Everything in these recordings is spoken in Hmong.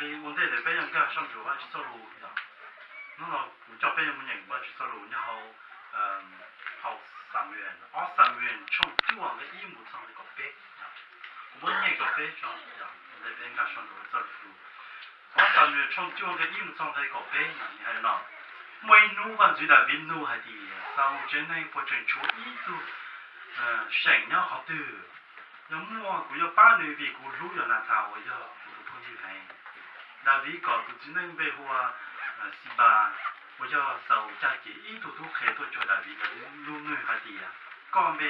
Ua ntej ntawd peb yuav nkag soj ntsuam Vajtswv txoj lus yom. Hnub no kuv coj peb yuav mus nyeem Vajtswv txoj lus nyob hauv, hauv Xamuel, ob Xamuel tshooj cuaj nqe ib mus txog nqe kaum peb. Kuv muab nyeem rau peb tso, ua ntej peb nkag soj ntsuam txoj lus. Ob Xamuel tshooj cuaj nqe ib mus txog nqe kaum peb no nws hais li no: Muaj ib hnub vaj ntxwv Daviv nug hais tias, Xaus tsev neeg puas tseem tshuav ib tug seem nyob qhov twg? Yog muaj, kuv yuav pab nws vim kuv hlub Yonathas uas yog kuv tus phooj ywg heev. Daviv kom tus txiv neej npe hu ua Xibas uas yog Xaus caj ces ib tug tub qhe tuaj cuag Daviv. Daviv nug nws hais tias, Koj npe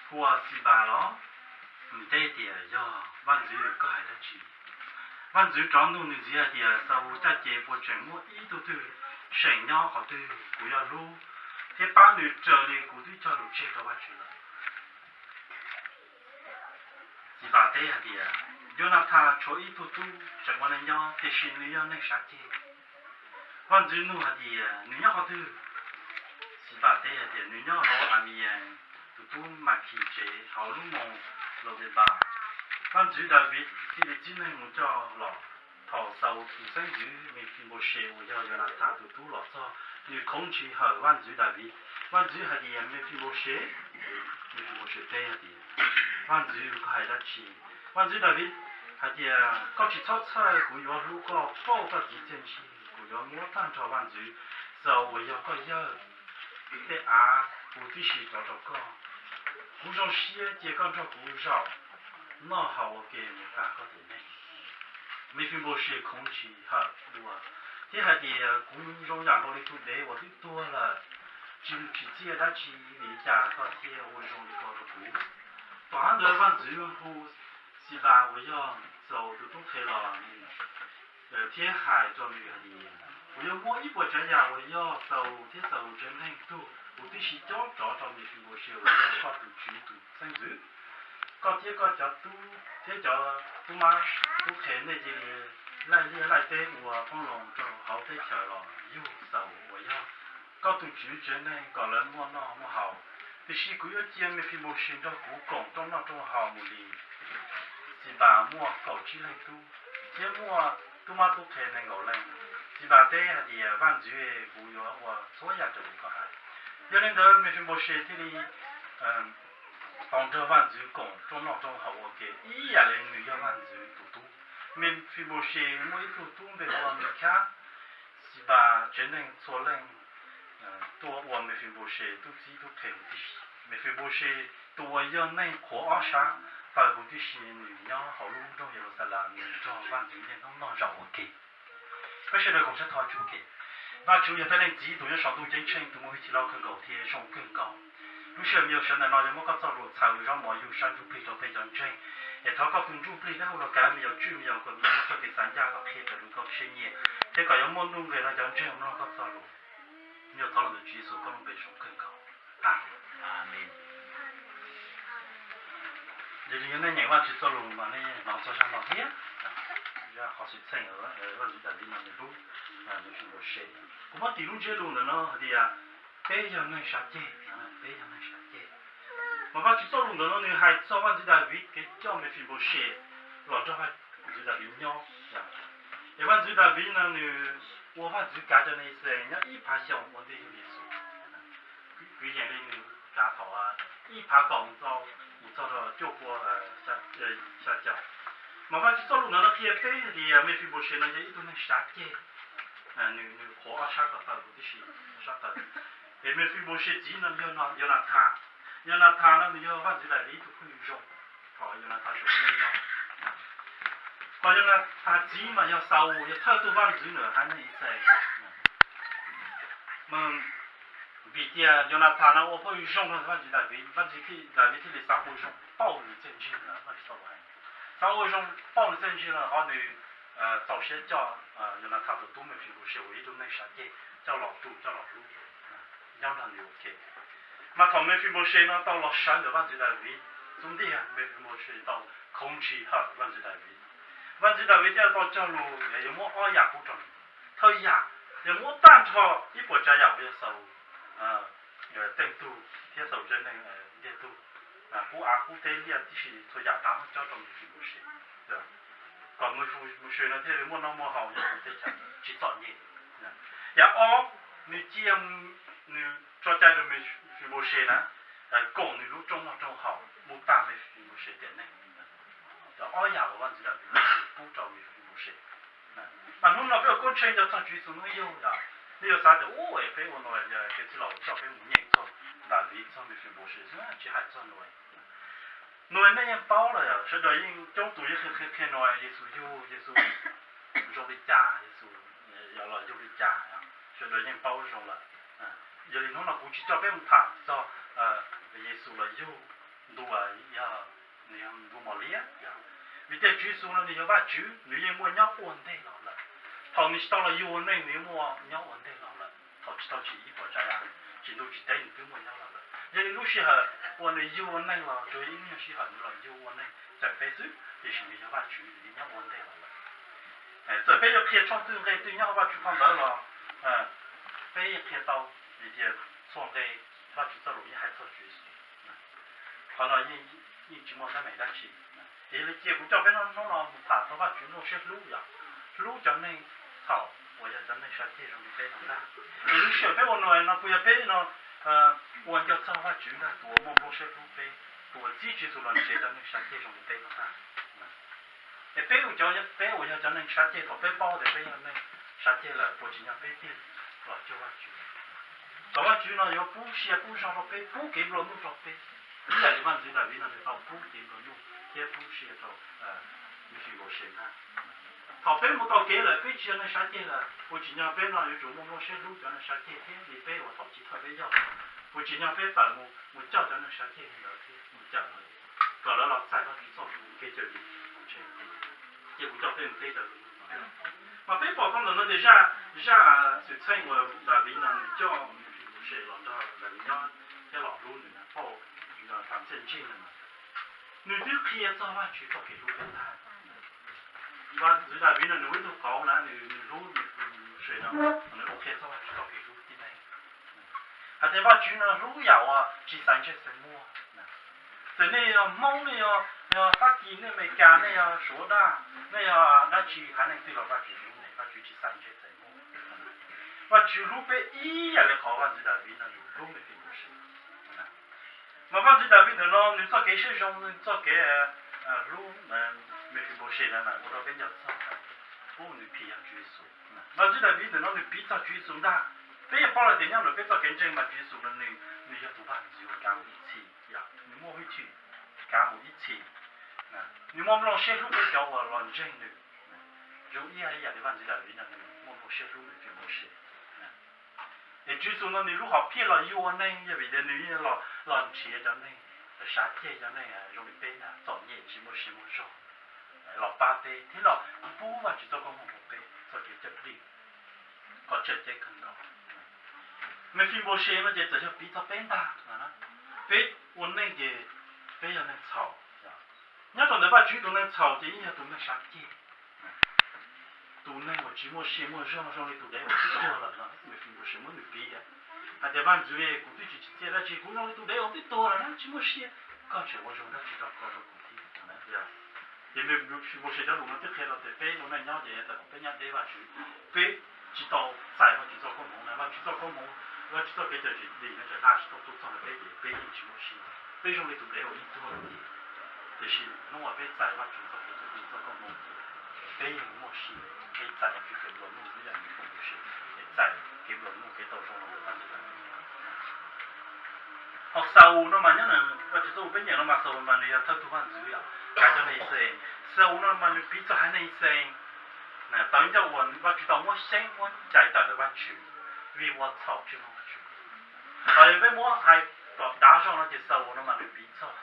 hu ua Xibas los? Nws teb tias, Yog, vaj ntxwv, koj hais dab tsi? Vaj ntxwv rov nug nws ntxiv hais tias, Xaus caj ces puas tseem muaj ib tug twg seem nyob qhov twg? Kuv yuav hlub thiab pab nws raws li kuv twb cog lus tseg rau Vajtswv lawm. Xibas teb hais tias, Yonathas tshuav ib tug tub tseem ua neej nyob, tiam sis nws yog neeg sav ceg. Vaj ntxwv nug hais tias, Nws nyob qhov twg? Xibas teb hais tias, Nws nyob hauv Amiyees tus tub Makhis tsev hauv lub moos Lodebas. Vaj ntxwv Daviv thiaj li txib neeg mus coj los. Thaum Xaus tus xeeb ntxwv Mefiboset uas yog Yonathas tus tub los txog, nws khoov ntshis hawm vaj ntxwv Daviv. Vaj ntxwv hais tias, Mefiboset. Mefiboset teb hais tias, Vaj ntxwv, koj hais dab tsi? Vaj ntxwv Daviv hais tias, Koj tsis txhob txhawj, kuv yuav hlub koj pauj koj txiv txiaj ntsig. Kuv yuav muab tag nrho vaj ntxwv Xaus uas yog koj yawg tej av huv tib si rov rau koj. Kuv zoo siab cia koj nrog kuv zaum noj haus ua ke mus tas koj tus neej. Mefiboset khoov ntshis hawm dua thiab hais tias, Kuv zoo yam nkaus li tus dev uas twb tuag lawm, tsis tsim txiaj dab tsi, vim li cas koj thiaj ua zoo li ko rau kuv? Tom qab ntawd vaj ntxwv hu Xibas uas yog Xaus tus tub qhe los thiab hais rau nws hais tias, Kuv yuav muab ib puas tsav yam uas yog Xaus thiab Xaus tsev neeg tug huv tib si cob rov rau Mefiboset uas yog koj tus tswv tus xeeb ntxwv. Koj thiab koj cov tub thiab cov tub mab tub qhe nej cia li laij liaj laij teb ua qoob loo rau hauv teb chaws los yug Xaus uas yog koj tus tswv tsev neeg kom lawv muaj noj muaj haus. Tiam sis kuv yuav cia Mefiboset nrog kuv koom rooj noj rooj haus mus li. Xibas muaj kaum tsib leeg tub thiab muaj tub mab tub qhe nees nkaum leej. Xibas teb hais tias, Vaj ntxwv, kuv yuav ua txhua yam raws li koj hais. Yog li ntawd Mefiboset thiaj li tau nrog vaj ntxwv koom rooj noj rooj haus ua ke ib yam li nws yog vaj ntxwv tus tub. Mefiboset muaj ib tug tub npe hu ua Mikhas. Xibas tsev neeg txhua leej tuaj ua Mefiboset tub txib tub qhe huv tib si. Mefiboset tus uas yog neeg qhuav ob sab taw huv tib si, nws nyob hauv lub nroog Yeluxalees, nws nrog vaj ntxwv niaj hnub noj zaum ua ke. Peb sawv daws koom siab thov Tswv ua ke. Vajtswv yog peb Leej Txiv tus nyob saum ntuj ceeb tsheej, tus muaj hwj chim loj kawg nkaus thiab zoo kawg nkaus. Lub sij hawm me nyuam sawv ntawm no yog muab koj txoj lus txhawb zov mov yug sab ntsuj plig rau peb cov ntseeg, es thov koj tus ntsuj plig dawb huv los kav me nyuam tswj me nyuam kom me nyuam muaj txoj kev xav ncaj kom qhia raws li koj siab nyiam, thiab kom yuav muaj nuj nqis rau cov ntseeg mloog koj txoj lus. Me nyuam thov los ntawm Tswv Yexus koj lub npe zoo kawg nkaus. Amees. Yog li nej nyeem Vajtswv txoj lus mas nej hnov txog zaj no thiab, zaj qhov xwm txheej Vaj ntxwv Daviv no nws hlub Mefiboset. Kuv muab tis lub ntsiab lus ntawm no hais tias peb yog neeg sav ceg, peb yog neeg sav ceg. Mas Vajtswv txoj lus ntawm no nws hais txog Vaj ntxwv Daviv kev coj Mefiboset los nrog Vaj ntxwv Daviv nyob. Es Vaj ntxwv Daviv no nws ua vaj ntxwv kav cov neeg Yixalayees nyob ib phav xyoo ua ntej yug Yexus. Kwv yees li nws kav thaum ib phav kaum mus txog rau cuaj pua xya caum. Mas Vajtswv txoj lus ntawd no qhia peb hais tias Mefiboset no yog ib tug neeg sav ceg, nws qhuav ob sab ko taw huv tib si, ob sab taw. Es Mefiboset txiv no yog Yonathas. Yonathas no nws yog Vaj ntxwv Daviv ib tug phooj ywg zoo, thaum Yonathas tseem ua neej nyob. Ho Yonathas txiv mas yog Xaus, yog thawj tug vaj ntxwv ntawm haiv neeg Yixalayees. Vim tias Yonathas no ua phooj ywg zoo rau Vaj ntxwv Daviv, Vaj ntxwv Daviv thiaj li xav ua zoo pauj nws txiaj ntsig lawm. Xav ua zoo pauj nws txiaj ntsig lawm ho nws txaus siab coj Yonathas tus tub Mefiboset uas ib tug neeg sav ceg coj los tu coj los hlub nyob nrog nws ua ke. Mas thaum Mefiboset no tau los sawv ntawm Vaj ntxwv Daviv xub ntiag, Mefiboset tau khoov ntshis hawm Vaj ntxwv Daviv. Vaj ntxwv Daviv thiaj tau cog lus yuav muab ob yam pub rau nws. Thawj yam, yuav muab tag nrho ib puas tsav yam uas yog Xaus teej tug thiab Xaus tsev neeg ntiag tug, pub av pub teb liaj tib si txhua yam rov muab cob rau Mefiboset. Kom Mefiboses no thiaj li muaj noj muaj haus nyob hauv teb chaws tsis txom nyem. Yav ob, nws cia, nws tso cai rau Mefiboses na, koom nws lub rooj noj rooj haus mus tag Mefiboses tiam neej. Cov ob yam uas vaj ntxwv Daviv pub rau Mefiboses. Mas hnub no peb ua koob tsheej rau txog Tswv Yexus hnub yug yom, nej yuav xav tias ub, peb ua no kev txwj laus coj peb mus nyeem txog Daviv txog Mefiboses xwb tsis hais txog Nau-es. Nau-es nej yeej paub lawm, sawv daws yeej coob tus yeej qhia qhia Nau-es, Yexus yug, Yexus zoo li cas, Yexus los yug li cas, sawv daws yeej paub zoo lawm. Yog li hnub no kuv tsis coj peb mus tham txog Yexus los yug ntua, yog nws yog ntua mos liab, vim tias Tswv Yexus no nws yog Vajtswv, nws yeej muaj nyob ua ntej los lawm. Thaum nws tsis tau los yug ua neeg nws yeej muaj nyob ua ntej los lawm, thaum tsis tau tsim ib puas tsav yam, tsim ntuj tsim teb nws twb muaj nyob los lawm. Yog li lub sij hawm uas nws yug ua neeg los tsuas yog ib nyuag sij hawm nws los yug ua neeg cawm peb xwb, tiam sis nws yog Vajtswv nws yeej nyob ua ntej los lawm. Txawm peb yuav qhia tshooj twg nqe twg nyob hauv Vajtswv phau ntawv los peb yeej qhia tau, vim tias txhua nqe Vajtswv txoj lus yeej hais txog Tswv Yexus. Qhov no yeej tsis muaj teeb meem dab tsi. Yog li cia kuv coj peb hnub no mus tham txog Vajtswv nplooj siab hlub, yog hlub cov neeg txhaum uas yog cov neeg sav ceg zoo li peb no ntag. Es lub sij hawm peb ua no no puas yog peb no ua nco txog Vajtswv ntag, tus uas muaj nplooj siab hlub peb, tus uas txib Tswv Yexus los nrhiav cov neeg sav ceg zoo li peb no ntag. Es peb ua cov, peb uas yog cov neeg sav ceg, thaum peb paub tias peb yog neeg sav ceg lawm puas tsis yog peb thiaj los cuag Vajtswv? Thaum Vajtswv no yuav pub sia pub zog rau peb, pub kev nplua nuj rau peb, ib yam li vaj ntxwv Daviv no nws tau pub kev nplua nuj thiab pub sia rau Mefiboses ntag. Thaum peb mus tau kev lawm, peb tsis yog neeg sav ceg lawm, puas tsim nyog peb no yuav tsum muaj nplooj siab hlub cov neeg sav ceg thiab li peb uas thaum chiv thawj peb yog? Puas tsim nyog peb tawm mus, mus coj cov neeg sav ceg li ntawd thiab mus cawm lawv, kom lawv los txais Vajtswv txoj kev cawm dim? Ces kuv coj peb mus teb cov lus no. Mas peb pom tau ntawm no tias zaj, zaj xwm txheej uas Daviv no nws coj Mefiboses los nrog Daviv nyob thiab los hlub nws na, pauj tham txiaj ntsig no, nws twb qhia txog Vajtswv txoj kev hlub peb ntag. Vaj ntxwv Daviv no nws ua ib tug qauv na, nws, nws hlub Mefiboses no, nws qhia txog Vajtswv txoj kev hlub tib neeg. Hais tias Vajtswv no hlub yam uas tsis xaiv ntsej xaiv muag. Txawm nej yog Hmoob, nej yog, yog Fab Kis, nej Amelikas, nej yog Suav dab, nej yog dab tsi, haiv neeg twg los Vajtswv hlub nej, Vajtswv tsis xaiv ntsej xaiv muag. Vajtswv hlub peb ib yam li qhov vaj ntxwv Daviv no nws hlub Mefiboses. Mas vaj ntxwv Daviv ntawm no nws txoj kev siab zoo, nws txoj kev hlub Mefiboses na, ua rau peb nco txog ub, nws phim yog Tswv Yexus. Vaj ntxwv Daviv ntawm no nws piv txog Tswv Yexus ntag. Peb yeej paub lawm tias nyob ntawm peb txoj kev ntseeg mas Tswv Yexus no nws, nws yog tus vaj ntxwv uas kav mus ib txhis, yog nws muaj hwj chim kav mus ib txhis. Nws muaj nplooj siab hlub peb cov uas los ntseeg nws. Zoo ib yam li vaj ntxwv Daviv no nws muaj nplooj siab hlub Mefiboses. Es Tswv Yexus no nws lub hom phiaj los yug ua neeg yog vim tias nws yeej los, los nrhiav cov neeg sav ceg, cov neeg zoo li peb ntag, txom nyem tsis muaj sia muaj zog, los pab peb thiab los pub Vajtswv txoj koob hmoov rau peb txoj kev cawm dim, qhov tseem ceeb kawg nkaus. Mefiboses no ces txawm yog piv txog peb ntag. Peb ua neeg ces peb yog neeg txhaum. Nyob rau ntawm Vajtswv tus neeg txhaum ces yeej yog tus neeg sav ceg, tus neeg uas tsis muaj sia muaj zog, zoo li tus dev uas twb tuag lawm no. Mefiboses muab nws piv hais tias, vaj ntxwv, kuv twb tsis tsim txiaj dab tsi, kuv zoo li tus dev uas twb tuag lawm na, tsis muaj sia, koj tseem ua zoo dab tsi rau koj rau kuv thiab? Ces Mefiboses cov lus no twb qhia rau tias peb ua neej nyob ces thaum peb nyob deb Vajtswv, peb tsis tau txais Vajtswv txoj koob hmoov na, Vajtswv txoj koob hmoov, Vajtswv txoj kev cawm dim no tseem hla tsis tau tuaj txog ntawm peb ces peb yeej tsis muaj sia, peb zoo li tus dev uas yeej tuag lawm thiab. Tiam sis hnub uas peb txais Vajtswv txoj kev cawm dim txoj koob hmoov, peb yeej muaj sia, peb txais Vajtswv kev nplua nuj ib yam li Mefiboses txais kev nplua nuj kev tau zoo los ntawm Vajtswv. Ho Xaus no mas nyob Vajtswv txoj lus peb nyeem no mas Xaus mas nws yog thawj tug vaj ntxwv yom, kav cov neeg Yixayees. Xaus no mas nws piv txog haiv neeg Yixayees tau ncauj uas Vajtswv tau muab xyeeb muab cais tawm ntawm Vajtswv vim ua txhaum tsis mloog Vajtswv. Ho yog peb muab hais kom dav zog no ces Xaus no mas nws piv txog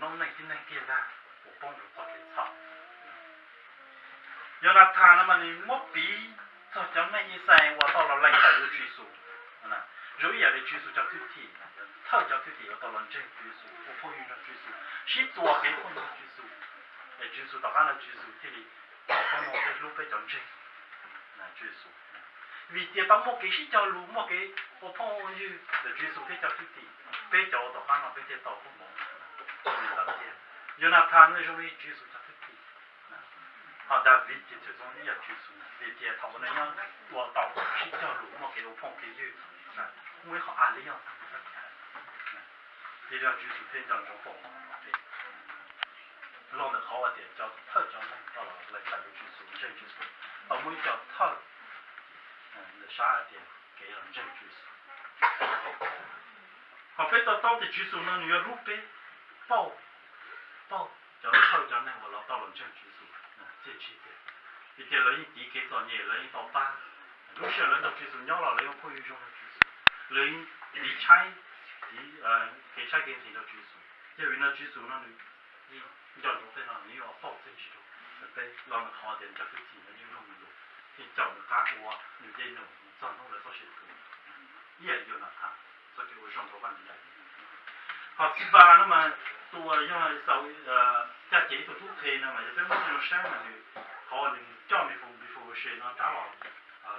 noob neej tib neeg kiag ntag uas poob rau txoj kev txhaum. Yaunathas no mas nws muab piv txog cov neeg Yixayees uas tau los lees tawm yuav Tswv Yexus, zoo ib yam li Tswv Yexus cov thwj tim, thawj cov thwj tim uas tau los ntseeg Tswv Yexus, ua phooj ywg nrog Tswv Yexus, sib txuas kev phooj ywg nrog Tswv Yexus, es Tswv Yexus tom qab no Tswv Yexus thiaj li tau pab muaj kev hlub peb cov ntseeg Tswv Yexus. Vim tias tau muaj kev sib cog lus, muaj kev ua phooj ua ywg ntawm Tswv Yexus thiab cov thwj tim, peb cov uas tom qab no peb thiaj tau koob hmoov li ntawd thiab. Yaunathas no zoo li Tswv Yexus cov thwj tim. Ho Daviv ces txawm zoo ib yam Tswv Yexus, vim tias thaum ub nws nyob ua tau sib cog lus muaj kev ua phooj kev ywg, muaj ib qho a li yog, ces yog Tswv Yexus thiaj nco ntsoov foom hmoov rau peb. Los ntawm qhov uas tias cov thawj cov neeg tau los lees txais yuav Tswv Yexus, ntseeg Tswv Yexus, tau muaj ib co thawj ntawm sab hais tias kev los ntseeg Tswv Yexus. Ho peb to taub tias Tswv Yexus no nws yuav hlub peb, pauj, pauj cov thawj cov neeg uas los tau los ntseeg Tswv Yexus txiaj ntsig tiag, vim tias lawv yeej tiv kev txom nyem, lawv yeej tau pab. Lub sij hawm lawv nrog Tswv Yexus nyob los lawv yeej phooj ywg zoo rau Tswv Yexus, lawv yeej tiv tshaib, tiv kev tshaib kev nqhis rau Tswv Yexus. Yog vim no Tswv Yexus no nws nco ntsoov tej no nws yuav pauj txiaj ntsig rau peb. Los ntawm qhov tias cov tub txib no yeej mloog nws lus thiab caum nws qab ua nws dej num txog hnub lawv txoj sia tu, ib yam li Yonathas txoj kev ua zoo rau Vaj Ntxwv Daviv. Ho Xibas no mas tus uas yog Exaus caj ces ib tug tub qhe no mas yog peb muab zoo saib mas nws, qhov uas nws coj Me Npis Fo Npis Fo Xes no rov los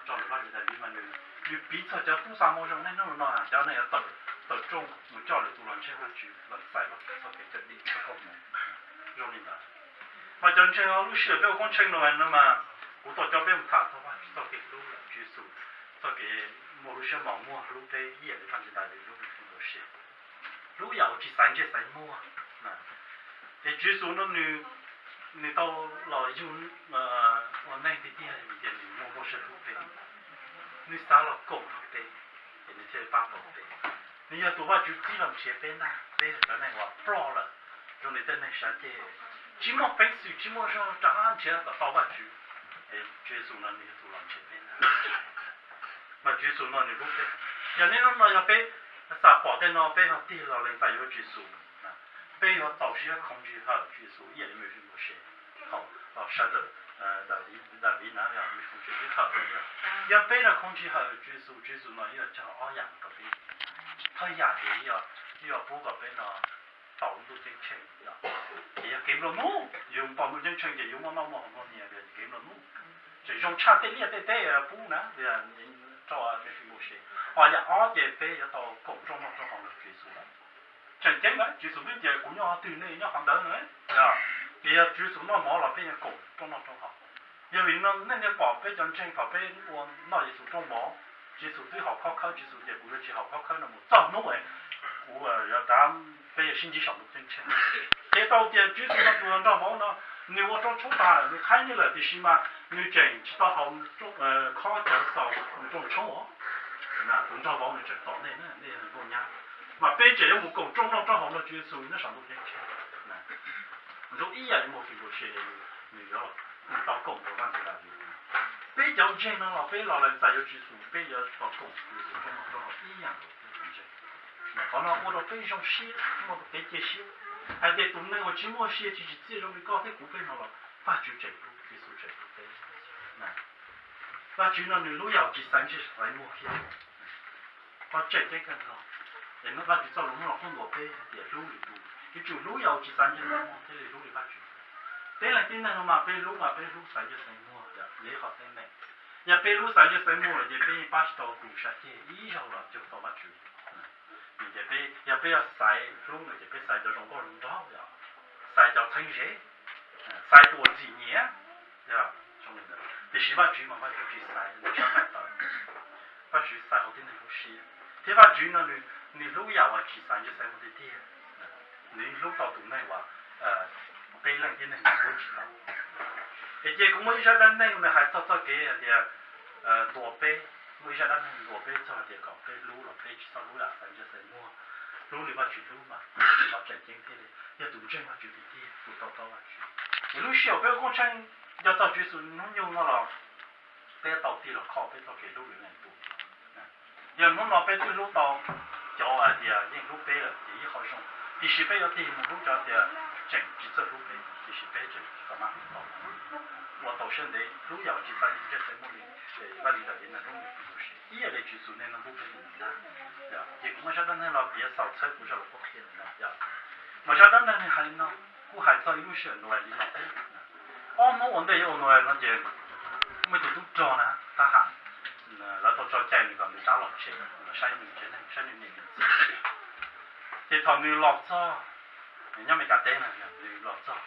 tso ntawm Vaj Ntxwv Daviv mas nws, nws piv txog cov tub xa moo zoo niaj hnub no, cov neeg uas tawm rooj mus coj lwm tus los ntseeg Vajtswv, los txais Vajtswv txoj kev cawm dim txoj koob hmoov zoo li ntawd. Mas cov ntseeg, lub sij hawm peb ua koob tsheej no mas kuv tau coj peb mus tham txog Vajtswv txoj kev hlub, Tswv Yexus txoj kev muaj lub siab mos muag hlub peb ib yam li Vaj Ntxwv Daviv hlub Me Npis Fo Xes, hlub yam uas tsis xaiv ntsej xaiv muag. Es Tswv Yexus no nws, nws tau los yug ua neeg tiag tiag vim tias nws muaj nplooj siab hlub peb, nws xav los koom rau peb, ces nws thiaj li pab tau peb. Nws yog tus Vajtswv txib los nrhiav peb ntag, peb yog cov neeg uas ploj lawm, zoo li tej neeg sav ceg, tsis muaj peev xwm tsis muaj zog rov qab nrhiav kom tau Vajtswv. Tswv Yexus no nws yog tus los nrhiav peb ntag. Mas Tswv Yexus no nws hlub peb. Yog niaj hnub no yog peb xav pom tej no peb ho tig los lees txais yuav Tswv Yexus, peb yuav txaus siab khoov ntsis hawm Tswv Yexus ib yam li Me Npis Fo Xes, thaum sawv daws, Daviv na, Me Npis Fo Xes twb hawm lawm. Yog peb no khoov ntsis hawm Tswv Yexus, Tswv Yexus no yuav cog ob yam rau peb. Thawj yam ces yuav pub kom peb no tau lub ntuj ceeb tsheej. Ces yog kev nplua nuj, yus tau ntuj ceeb tsheej ces yus muaj noj muaj haus nplua nuj, kev nplua nuj. Tseem zoo tshaj tej liaj tej teb pub na, rau Me Npis Fo Xes. Ho yam ob ces peb yuav tau koom rooj noj rooj haus nrog Tswv Yexus lawm. Tseem ceeb lawm, Tswv Yexus twb tias kuv nyob qhov twg nej nyob qhov ntawd na. Ces yog Tswv Yexus noj mov los peb yuav koom rooj noj rooj haus. Yog vim no nej thiaj pom peb cov ntseeg thaum peb ua noj Yexus rooj mov, Tswv Yexus twb haus khov khawb, Tswv Yexus tias kuv yuav tsis haus khov khawb no mus txog hnub kuv yuav rov, peb yuav sib ntsib saum ntuj ceeb tsheej. Qhia tau tias Tswv Yexus no tus nrog vauv no, nws ua rooj tshoob tag lawm, nws qhaib nws lawm tiam sis mas nws tseem tsis tau haus khob cawv xaus nws rooj tshoob os. Tus nrog vauv nws tseem tos nej na, nej nkauj nyab, mas peb tseem yuav mus koom rooj noj rooj haus nrog Tswv Yexus nyob saum ntuj ceeb tsheej. Zoo ib yam li Me Npis Fo Xes, nws yuav tau koom rau Vaj Ntxwv Daviv. Peb cov ntseeg no los peb los lees txais yuav Tswv Yexus, peb yuav tau koom Tswv Yexus rooj noj rooj haus ib yam nkaus peb cov ntseeg. Qhov no ua rau peb zoo siab, muaj kev cia siab hais tias tus neeg uas tsis muaj sia tsis tsim txiaj zoo li koj thiab kuv peb no los Vajtswv tseem hlub, Tswv Yexus tseem hlub peb. Vajtswv no nws hlub yam tsis xaiv ntsej xaiv muag thiab. Qhov tseem ceeb kawg nkaus, es Vajtswv txoj lus hnub no qhuab ntuas peb hais tias hlub lwm tus, yuav tsum hlub yam tsis xaiv ntsej xaiv muag thiaj li hlub li Vajtswv. Peb leej tib neeg no mas peb hlub mas peb hlub xaiv ntsej xaiv muag, yog li qhov teeb meem. Yog peb hlub xaiv ntsej xaiv muag lawm ces peb yeej pab tsis tau tus sav ceg ib zaug los cuag tau Vajtswv. Vim tias peb, yog peb yuav xaiv hlub no ces peb xaiv cov zoo nkauj zoo nraug, xaiv cov txheeb ze, xaiv tus uas ntxim nyiam. Tiam sis Vajtswv mas Vajtswv tsis xaiv ntawm sab nqaij tawv, Vajtswv xaiv hauv tib neeg lub siab. Thiab Vajtswv no nws hlub yam uas tsis xaiv ntsej xaiv muag tiag tiag, nws hlub tau tus neeg uas peb leej tib neeg nws hlub tsis tau. Es ces kuv muaj ib zaj dab neeg nws hais txog txoj kev hais tias ntuas peb, muaj ib zaj dab neeg ntuas peb txog hais tias kom peb hlub los peb tsis txhob hlub yam xaiv ntsej xaiv muag, hlub li Vajtswv hlub mas qhov tseem ceeb thiaj li yog tus ntseeg Vajtswv tiag tiag, tus to taub Vajtswv. Es lub sij hawm peb ua koob tsheej nco txog Tswv Yexus hnub nyoog no los peb tau tig los kho peb txoj kev hlub lwm leej lwm tus. Yog hnub no peb twb hlub tau cov hais tias yeej hlub peb lawm ces ib qho zoo, tiam sis peb yuav tig mus hlub cov tias tseem tsis txawj hlub peb, tiam sis peb tseem tsis tau maj hlub tau. Ua tau siab ntev hlub yam tsis xaiv ntsej xaiv muag li Vaj Ntxwv Daviv nws hlub nws tus tus sis ib yam li Tswv Yexus nej no hlub peb li ntawd na. Ces kuv muaj zaj dab neeg los piav xaus txhawb kuv zaj lus qhuab qhia ntawd. Mas zaj dab neeg nws hais li no, kuj hais txog ib lub sij hawm Nau-es li no thiab. Ob hnub ua ntej yuav ua Nau-es no ces muaj ib tug tub rog na, thab ham, lawv tau tso cai nws kom nws rov los tsev, los saib nws tsev neeg, saib nws niam nws txiv. Ces thaum nws los txog, nyob Meskas teb na, nws los txog,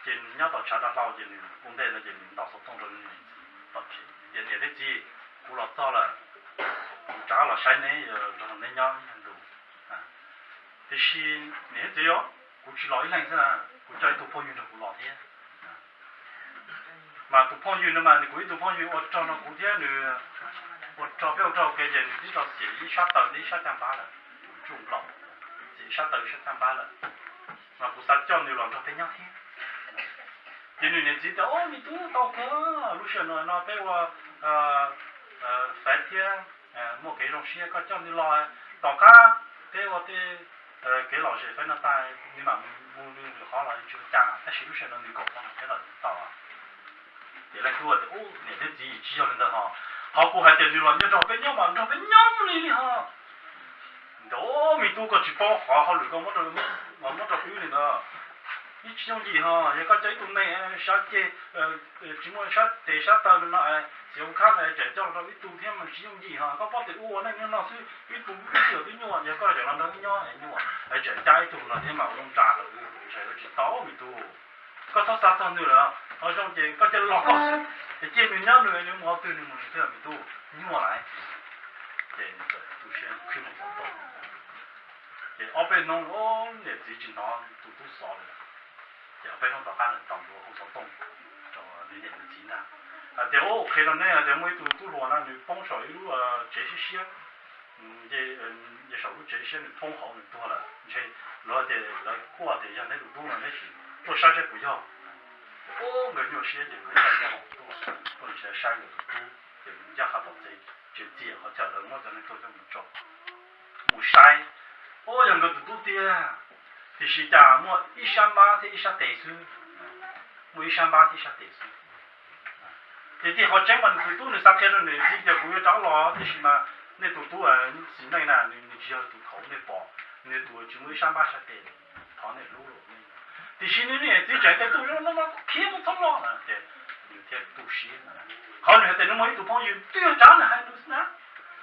Ces nws nyob tom tshav dav hlau ces nws ua ntej no ces nws ntaus xov tooj rau nws niam txiv tom tsev tias, Niam thiab txiv, kuv los txog lawm, kuv rov qab los saib neb, nrog neb nyob ib nyuag ntu. Tiam sis niam thiab txiv, kuv tsis los ib leeg xwb na, kuv coj ib tug phooj ywg nrog kuv los thiab. Mas tus phooj ywg no mas nws kuv ib tug phooj ywg ua rog no kuv thiab nws ua rog, peb ua rog ua ke ces nws twb tau xiam ib sab taw thiab ib sab caj npab lawm, tsuj nplaum, xiam ib sab taw ib sab caj npab lawm, mas kuv xav coj nws los nrog peb nyob thiab. Ces nws niam txiv tias, Au, me tub, tau kawg, lub sij hawm no no peb ua faiv thiab muaj kev zoo siab, koj coj nws los, tom qab peb ua tej kev lom zem faiv no tag nws mam mus nws lwm qhov los tsis ua cas, tab sis lub sij hawm no nws koom peb los tsis tau. Ces leej tub tias, Ub, niam thiab txiv, tsis yog li ntawd ho, qhov kuv hais tias nws los nyob nrog peb nyob mas nrog peb nyob li li ho. Ntawd me tub, koj tsis paub qhov hauj lwm koj muab rau wb li ntawd, yeej tsis yooj yim ho. Yog koj coj ib tug neeg sab ceg, tsis muaj sab tes sab taw no es txiv ua khab es tseem coj los rau ib tug thiab mas tsis yooj yim ho. Koj paub tias wb ua neej nyob no xwb, ib tug ib txwm twb nyuaj, yog koj tseem los nrog wb nyob es nyuaj, es tseem cab ib tug no thiab mas ua lub nra rau wb ntshe yuav tsis tau me tub. Koj txhob xav txog nws lawm, qhov zoo ces koj cia li los koj xwb, es cia nws nyob nws, nws mus qhov twg nws mus nws thiab me tub, nyuaj lawm. Ces nws txawm tu siab khwb mus xov tooj. Ces ob peb hnub niam txiv tsis hnov tus tub xov li lawm. Ces ob peb hnub tom qab nws tau hu xov tooj rau nws niam nws txiv ntag, hais tias, Ub, qhia rau neb hais tias muaj ib tug tub hluas na, nws poob saum ib lub tsev siab siab, ces saum lub tsev siab nws poob hauv nws tuag lawm. Ntshe lawv tias, lawv kuj tias yog neb tus tub no, neb sim tuaj saib saib puas yog. Ub, nkawd nyuaj siab ces nkawd ncaj ncees tuaj, tuaj nrhiav saib nkawd tus tub, ces mus ncaj qha tom tsev, tsev txias qhov chaw lawv muab cov neeg tuag coj mus tso, mus saib, ub, yog nkawd tus tub tiag, tiam sis cas muaj ib sab npab thiab ib sab tes xwb, muaj ib sab npab thiab ib sab tes xwb. Ces tiag qhov tseeb mas nws tus tub nws xav qhia rau nws niam txiv tias kuv yuav rov los, tiam sis mas nej tus tub xiv neej na, nws tsis yog tus thaum nej pom, nws tus tsis muaj ib sab npab sab tes, thov nej hlub lawm. Tiam sis nws niam txiv tseem tias tus zoo no no khiav mus txhob los na, ces nws thiaj tu siab. Qhov nws hais tias nws muaj ib tug phooj ywg twb yog tsav nws hais nws xwb na,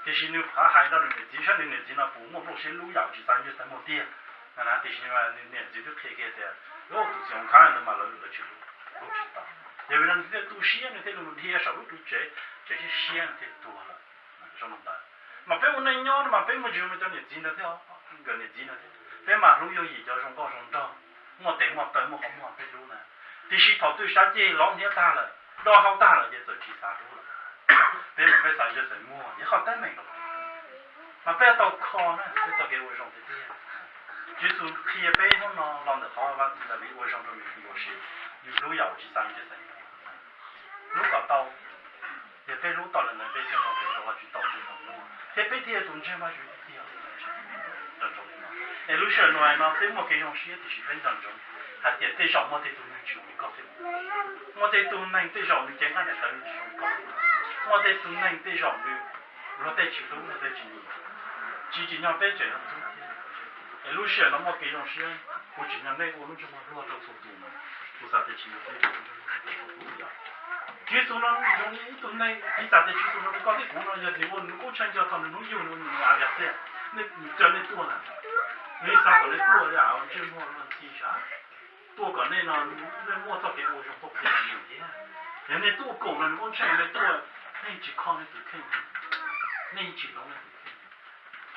tiam sis nws qhov hais rau nws niam txiv saib nws niam txiv no puas muaj nplooj siab hlub yam tsis xav ntsej xav muag tiag. Tiam sis niam txiv twb qhia kiag tias, tus txiv Hmoob Khab ntawd mas lawv lawv tsis hlub, hlub tsis tau. Yog vim no nws thiaj tu siab, nws thiaj li mus dhia saum lub tsev, tsev siab siab nws thiaj tuag lawm. Zoo li ntawd, mas peb ua neej nyob no mas peb muaj ntsis mas cov niam txiv ntawd thiab, nkawd niam txiv ntawd thiab, peb mas hlub yooj yim cov zoo nkauj zoo nraug, muaj tes muaj taw muaj qhov muag peb hlub na. Tiam sis thaum twg xav ceg lov hniav tag lawm, do hau tag lawm ces txawm tsis xav hlub lawm. Peb mas peb xav ntsej xav muag yog qhov teeb meem rau peb, mas peb tau kho na peb txoj kev ua zoo tiag tiag. Tswv Yexus qhia peb hnub no los ntawm qhov Vaj Ntxwv Daviv ua zoo rau nws tus yuam sij, yus hlub yam uas tsis xav ntsej xav muag. Hlub kom tau, yog peb hlub tau lawm ntawd peb thiaj muaj kev rau Vajtswv tau ntsej tau muag thiab peb thiaj yog tus ntseeg Vajtswv tiag tiag. Nco ntsoov li no, es lub sij hawm no peb muaj kev zoo siab tiam sis peb nco ntsoov hais tias tej zaum muaj tej tug neeg tsis zoo li koj thiab, muaj tej tug neeg tej zaum nws cev nqaij daim tawv nws tsis zoo li koj thiab, muaj tej tug neeg tej zaum nws luag tej tsis hlub luag tej tsis nyiam, tsis tsim nyog peb tseem hlub thiab. Es lub sij hawm no muaj kev zoo siab, kuv tsim nyog nej ua lub ntsej muag luag rau txhua tus mas kuv xav tias tsim nyog peb ua lub ntsej muag luag rau txhua tus yom. Tswv Yexus no zoo li ib tug neeg, piv xam tias Tswv Yexus zoo li koj thiab kuv no, yog nws ua nws lub koob tsheej yog thaum nws hnub yug nws mus As Vis Xas Lis, nej cov nej tuaj na, nws xav kom nej tuaj li ntsej muag luag ntxhi sav, tuaj kom nej no nej muaj txoj kev ua zoo tuaj qhia nws thiab. Yog nej tuaj koom nws lub koob tsheej, nej tuaj, nej tsis kho nej tus kheej, nej tsis hlub nej tus kheej.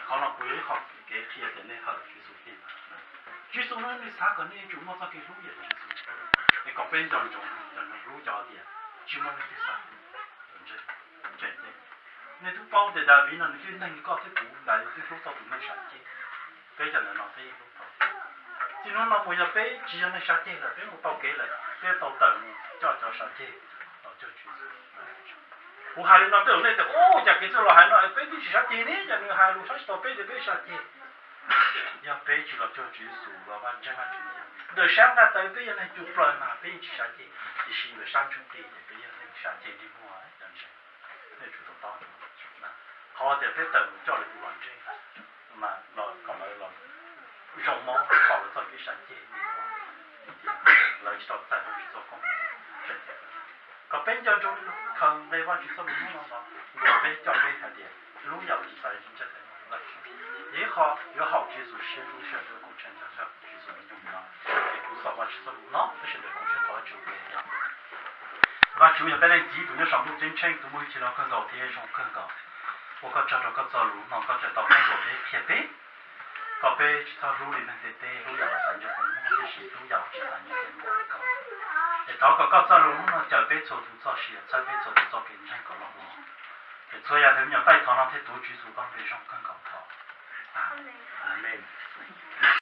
Qhov no kuv yog ib qho kev qhia tias nej hawm Tswv Yexus tiag. Tswv Yexus no nws xav kom nej yuav tsum muaj txoj kev hlub yam Tswv Yexus, es kom peb nco ntsoov, nco ntsoov hlub cov tias tsis muaj leej twg xav hlub. Nej twb paub tias Daviv no nws twb neeg li koj thiab kuv, nws twb hlub txoj tus neeg sav ceg. Peb cov ntawm no peb yeej hlub tau. Txij hnub no mus yog peb tsis yog neeg sav ceg lawm, peb mus tau kev lawm, peb tau tawm mus coj cov sav ceg los cuag Tswv Yexus. Kuv hais li no tej zaum nej tias, Ub, cas kev txwj laus hais no es peb twb tsis sav ceg ne, cas nws hais lus saib tsis taus peb tias peb sav ceg. Yog peb tsis los cuag Tswv Yexus los vaj ntseeg Vajtswv, ntawm sab nqaij tawv peb yog neeg cug plaws mas peb yeej tsis sav ceg, tiam sis ntawm sab ntsuj plig ces peb yog neeg sav ceg ntsej muag cov ntseeg. Nej tsum tau paub qhov tias peb tawm mus coj lwm tus los ntseeg, mas los kom lawv los zoo mob thaum lawv txoj kev sav ceg ntsej muag, lawv tsis tau txais Vajtswv txoj koob hmoov. Kom peb nco ntsoov li no, khaws nqe Vajtswv txoj lus hnub no los ntuas peb coj peb hais tias hlub yam uas tsis xav ntsej xav muag rau Vajtswv. Yog ib qho yuav haum Tswv Yexus siab lub sij hawm tuaj koom tsheej nrog Tswv Yexus nyob no. Es kuv Vajtswv txoj lus no, peb sawv daws koom siab thov Vajtswv ua ke. Vajtswv yog peb Leej Txiv tus nyob saum ntuj ceeb tsheej, tus muaj hwj chim los kawg nkaus thiab zoo kawg nkaus. Ua koj tsaug rau koj txoj lus no, koj tseem tau qhuab ntuas peb, qhia peb kom peb tsis txhob hlub li neeg ntiaj teb, hlub yam uas xav nco feem moj, tiam sis hlub yam uas tsis xav nco feem moj li koj. Es thov kom koj txoj lus hnub no cawm peb txhua tus txoj sia, txhawb peb txhua tus txoj kev ntseeg kom loj hlob. Es txhua yam ntawd me nyuam taij thov no thiab tuav Tswv Yexus koj npe zoo kawg nkaus thov. Amees.